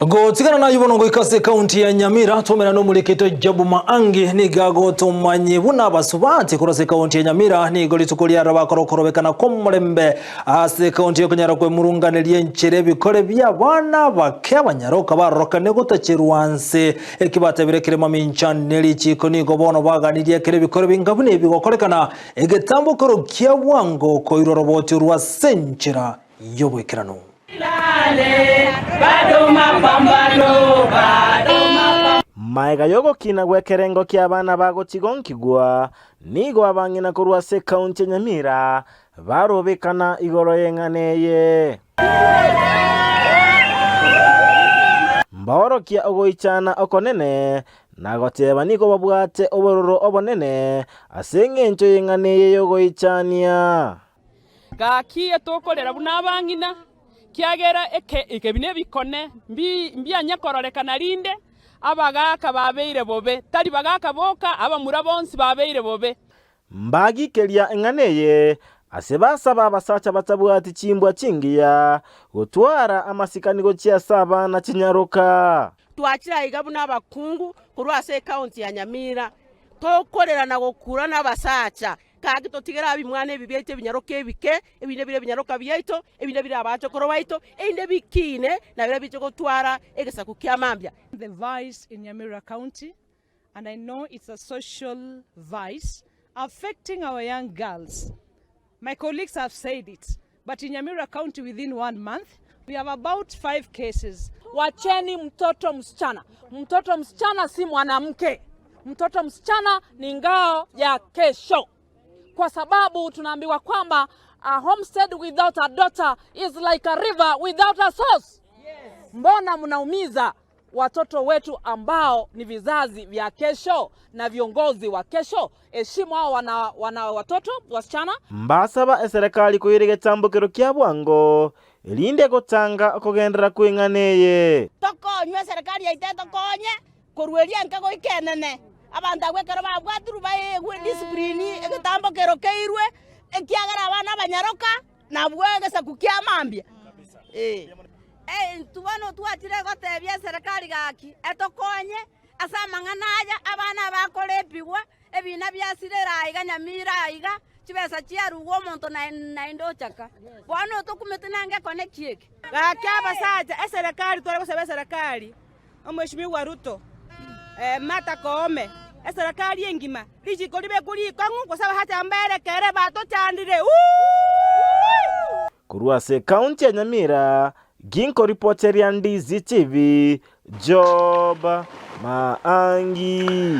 Gotigana naye bono goika ase ekaunti ya Nyamira twomera nomorikito Job Maangi nigo agotomanye buna abasubati korwa ase ekaunti ya Nyamira nigo rituko riaroro bakora okorobekana kw'omorembe ase ekaunti yokonyara kwemurunganeria enchera ebikore bi'abana abake abanyaroka barorokane gotacherwa nse eki batebire kere mamincha nerichiko nigo bono baganirie ekero ebikore binga buna ebi gokorekana egetambokero kia bwango koirwa roboti orwo ase enchera y'oboikeranu. Magega y'ogokina gw'ekerengo ki'abana bagotigonkigwa, nigo abang'ina korwa ase ekaunti ya Nyamira barobekana igoro y'eng'ana eye. Mbaorokia ogoichana okonene, na goteba nigo babwate obororo obonene ase engencho y'eng'ana eye y'ogoichania. Gaki etokorera buna abang'ina, kiagera eke ebi nebikone mbianye kororekana rinde, abagaaka babeire bobe, tari bagaaka boka, abamura bonsi babeire bobe. Mbagikeria eng'ana eye ase basaba abasacha batabwati chimbwa chingiya gotwara amasikani gochia ase abana chinyaroka. Twachire aiga buna abakungu korwa ase ecounty ya Nyamira, tokorera na gokura nabasacha Gaki totigere abimwana ebi biaito ebinyaroka ebike, ebinde bire ebinyaroka biaito, ebinde bire abachokoro baito, erinde bikiine na biria biche gotwara egesaku kia mambia. The vice in Nyamira County and I know it's a social vice affecting our young girls. My colleagues have said it, but in Nyamira County within one month we have about five cases. Wacheni mtoto msichana. Mtoto msichana si mwanamke. Mtoto msichana ni ngao ya kesho, kwa sababu tunaambiwa kwamba a homestead without a daughter is like a river without a source. Yes. Mbona mnaumiza watoto wetu ambao ni vizazi vya kesho na viongozi wa kesho? Heshimu hao wana, wana watoto wasichana. Mbasaba eserekari koira egetambokero kia bwango, erinde gotanga okogenderera kw'eng'ana eye. Tokonywe eserekari yaito etokonye Korwa eria enke goika enene, abanto abwo ekero babwatirwe baegwe discipline, egetambo kero keirwe, ekiagera abana abanyaroka nabwo egesaku kia mambia. Eh. Intwe bono twachire gotebia eserekari gaki etokonye ase amang'ana aya, abana abakorepigwa, ebina biasirire aiga Nyamira aiga, chibesa chiarugwa omonto naende ochaka. Bono otokumete nange ekone ki eke? Gaki abasacha, eserekari tware gosaba eserekari Omweshimiwa Ruto, Martha Koome, eserekari engima, richiko ribekwe rikong'u gose abasacha mberekere batochandire uuii. Korwa ase ekaunti ya Nyamira, ginkoripoteria Ndizi TV, Job Maangi.